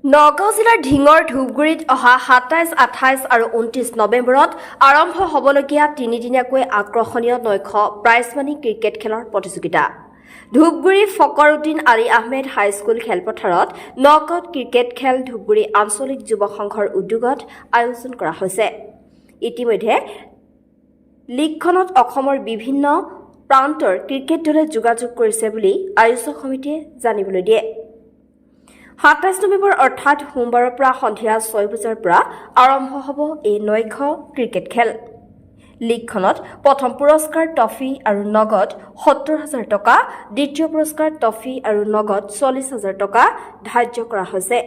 নগাঁও জিলাৰ ঢিঙৰ ধূপগুৰিত অহা 27, 28 আৰু 29 নৱেম্বৰত আৰম্ভ হ'বলগীয়া তিনিদিনীয়াকৈ আকৰ্ষণীয় নৈশ প্ৰাইজ মানি ক্ৰিকেট খেলৰ প্ৰতিযোগিতা। ধূপগুৰি ফকৰুদ্দিন আলী আহমেদ হাইস্কুল খেলপথাৰত নকআউট ক্ৰিকেট খেল ধূপগুৰি আঞ্চলিক যুৱ সংঘৰ উদ্যোগত আয়োজন কৰা হৈছে। ইতিমধ্যে লীগখনত অসমৰ বিভিন্ন প্ৰান্তৰ ক্ৰিকেট দলে যোগাযোগ কৰিছে বুলি আয়োজক সমিতিয়ে জানিবলৈ দিয়ে। 27 নৱেম্বৰ অৰ্থাৎ সোমবাৰৰ পৰা সন্ধিয়া 6 বজাৰ পৰা আৰম্ভ হ'ব এই নৈশ ক্ৰিকেট খেল। লীগখনত প্ৰথম পুৰস্কাৰ ট্ৰফি আৰু নগদ 70,000 টকা, দ্বিতীয় পুৰস্কাৰ ট্ৰফি আৰু নগদ 40,000 টকা ধাৰ্য কৰা হৈছে।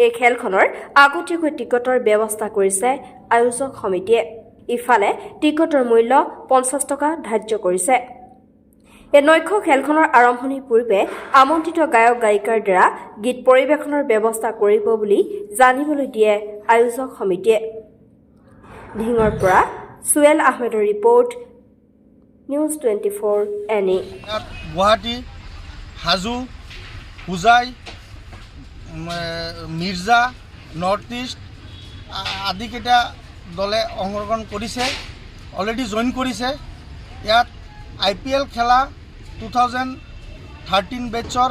এই খেলখনৰ আগতীয়াকৈ টিকটৰ ব্যৱস্থা কৰিছে আয়োজক সমিতিয়ে। ইফালে টিকটৰ মূল্য 50 টকা ধাৰ্য কৰিছে। এই নৈশ খেলখনৰ আৰম্ভণিৰ পূৰ্বে আমন্ত্ৰিত গায়ক গায়িকাৰ দ্বাৰা গীত পৰিৱেশনৰ ব্যৱস্থা কৰিব বুলি জানিবলৈ দিয়ে আয়োজক সমিতিয়ে। ঢিঙৰ পৰা চুৱেল আহমেদৰ ৰিপৰ্ট, নিউজ 24 এন ই। ইয়াত গুৱাহাটী, হাজো, হোজাই, মিৰ্জা, নৰ্থ ইষ্ট আদিকেইটা দলে অংশগ্ৰহণ কৰিছে, অলৰেডি জইন কৰিছে। ইয়াত আইপিএল খেলা 2013 বেটছৰ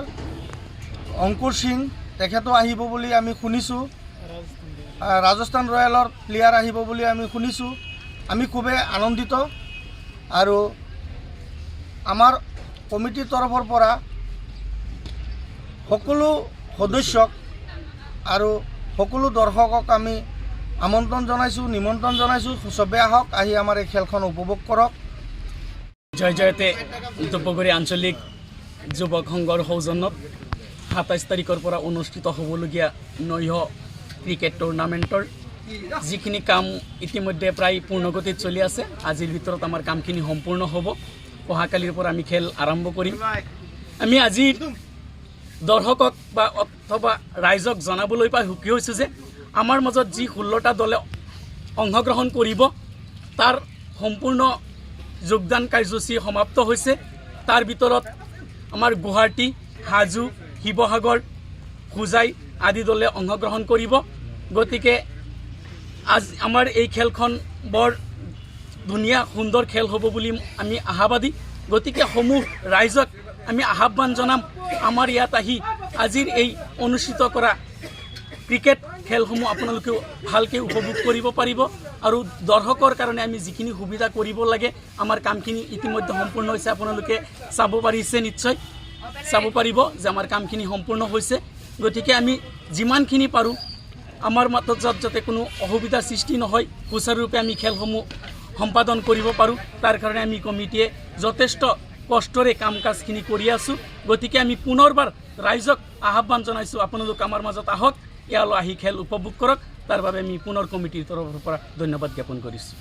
অংকুৰ সিং, তেখেতো আহিব বুলি আমি শুনিছোঁ। ৰাজস্থান ৰয়েলৰ প্লেয়াৰ আহিব বুলি আমি শুনিছোঁ। আমি খুবেই আনন্দিত আৰু আমাৰ কমিটিৰ তৰফৰ পৰা সকলো সদস্যক আৰু সকলো দৰ্শকক আমি আমন্ত্ৰণ জনাইছোঁ, নিমন্ত্ৰণ জনাইছোঁ। চবে আহক, আহি আমাৰ এই খেলখন উপভোগ কৰক। জয় জয়তে ধূপগুৰি আঞ্চলিক যুৱক সংঘৰ সৌজন্যত 27 তাৰিখৰ পৰা অনুষ্ঠিত হ'বলগীয়া নৈশ ক্ৰিকেট টুৰ্ণামেণ্টৰ যিখিনি কাম ইতিমধ্যে প্ৰায় পূৰ্ণগতিত চলি আছে, আজিৰ ভিতৰত আমাৰ কামখিনি সম্পূৰ্ণ হ'ব। অহাকালিৰ পৰা আমি খেল আৰম্ভ কৰিম। আমি আজি দৰ্শকক বা অথবা ৰাইজক জনাবলৈ পাই সুখী হৈছোঁ যে আমাৰ মাজত যি 16টা দলে অংশগ্ৰহণ কৰিব, তাৰ সম্পূৰ্ণ যোগদান কাৰ্যসূচী সমাপ্ত হৈছে। তাৰ ভিতৰত আমাৰ গুৱাহাটী, হাজো, শিৱসাগৰ, হোজাই আদি দলে অংশগ্ৰহণ কৰিব। গতিকে আজ আমাৰ এই খেলখন বৰ ধুনীয়া সুন্দৰ খেল হ'ব বুলি আমি আশাবাদী। গতিকে সমূহ ৰাইজক আমি আহ্বান জনাম, আমাৰ ইয়াত আহি আজিৰ এই অনুষ্ঠিত কৰা ক্ৰিকেট খেলসমূহ আপোনালোকেও ভালকৈ উপভোগ কৰিব পাৰিব। আৰু দৰ্শকৰ কাৰণে আমি যিখিনি সুবিধা কৰিব লাগে, আমাৰ কামখিনি ইতিমধ্যে সম্পূৰ্ণ হৈছে। আপোনালোকে চাব পাৰিছে, নিশ্চয় চাব পাৰিব যে আমাৰ কামখিনি সম্পূৰ্ণ হৈছে। গতিকে আমি যিমানখিনি পাৰোঁ, আমাৰ মাজত যাতে কোনো অসুবিধাৰ সৃষ্টি নহয়, সুচাৰুৰূপে আমি খেলসমূহ সম্পাদন কৰিব পাৰোঁ, তাৰ কাৰণে আমি কমিটিয়ে যথেষ্ট কষ্টৰে কাম কাজখিনি কৰি আছোঁ। গতিকে আমি পুনৰবাৰ ৰাইজক আহ্বান জনাইছোঁ, আপোনালোক আমাৰ মাজত আহক, ইয়ালৈ আহি খেল উপভোগ কৰক। তাৰ বাবে আমি পুনৰ কমিটিৰ তৰফৰ পৰা ধন্যবাদ জ্ঞাপন কৰিছোঁ।